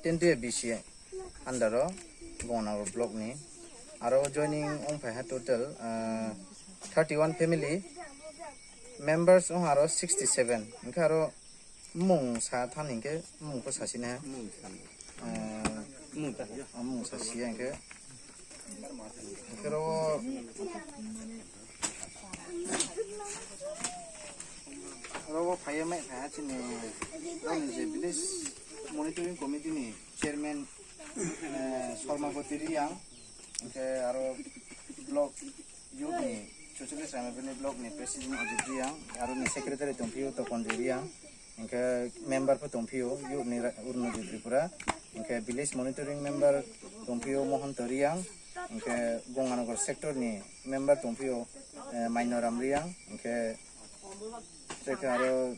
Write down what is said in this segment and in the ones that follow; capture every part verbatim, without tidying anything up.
Ten to B C under o Gonganagar block ni aro joining wng phai ha total, ah, thirty one family, members wng aro sixty seven, hwnkhe aro mung sa thani hwnkhe mung khe sasina ha. Mung sa. Ah, mung ta. Ah, mung sasiya hwnkhe. Hwnkhe aro Oro o phaiya mai kha chini, ani je village monitoring committee ni chairman, eh, Sarmabati Reang, hwnkhe aro block youth ni Chuchuli Sramebini block ni president Ajit Reang, aro ni secretary tongphio Tokonjoi Reang, hwnkhe member pho tongphio youth ni ra-, Arunodoi Tripura, hwnkhe village monitoring member tongphio Mohanta Reang, hwnkhe Gonganagar sector ni member tongphio, eh, Mainoram Reang, hwnkhe Tei khe aro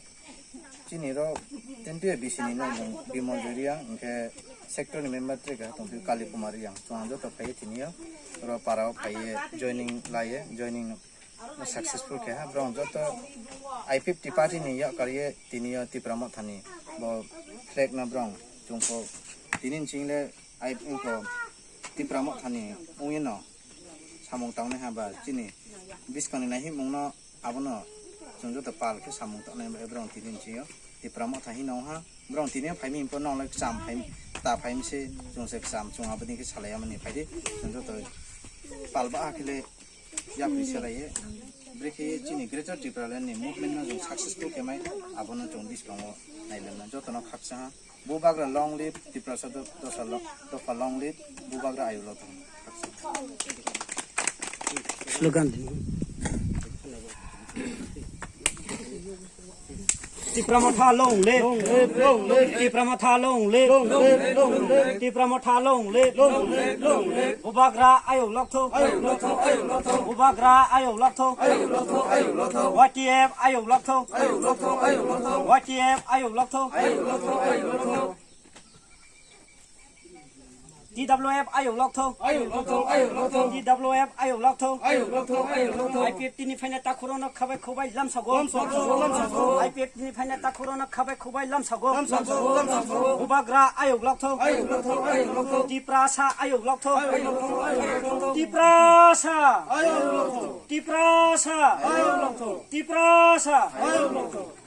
chini ro twenty B C ni nong Bimol Joriang, hwnkhe sector ni member tei khe tong Kali Kumar Reang. Chwng joto phaiwi tini o ro para o phaiwi joining laiwi, joining no successful khe ha. Borok joto I P F T party ni yak karwi tini o Tipra Motha ni bo flag no borok chwng kho tini ni ching le I P F T Tipra Motha ni wngwi no samung tangnai ha ba chini bwskang ni nai himung no. Abono chwng joto pal khe samung tongnai bai borok tini ni sio Tipra Motha hino ha. Borok tini phai mi pho nong lai cham phai ta phai mi se chwng se cham chwng aboni khe salai amani phai di chwng joto pal ba khe le yapri se lai ye. Brekhe chini Greater Tipraland ni movement no chwng successful khe mai abono chwng bwskango nai lemna joto no khaksa ha. Bubagra long live, Tiprasa do-, dosa lo-, dopha long live, Bubagra ayuk lothong. Slogan. Tipra Motha long live. Tipra Motha long live. Tipra Motha long live. Bubagra ayuk lothong. Bubagra ayuk lothong. Y T F ayuk lothong. Y T F ayuk lothong. T W F ayuk lothong. Ayuk lothong, ayuk lothong. T W F ayuk lothong. Ayuk lothong, ayuk lothong. I P F T ni phaina takhuro no khabai khubai lamsago. Lamsago, lamsago. I P F T ni phaina takhuro no khabai khubai lamsago. Lamsago, lamsago. Bubagra ayuk lothong. Ayuk lothong, ayuk lothong. Tiprasa ayuk lothong. Ayuk lothong, ayuk lothong. Tiprasa. Ayuk lothong. Tiprasa. Ayuk lothong. Tiprasa. Ayuk lothong.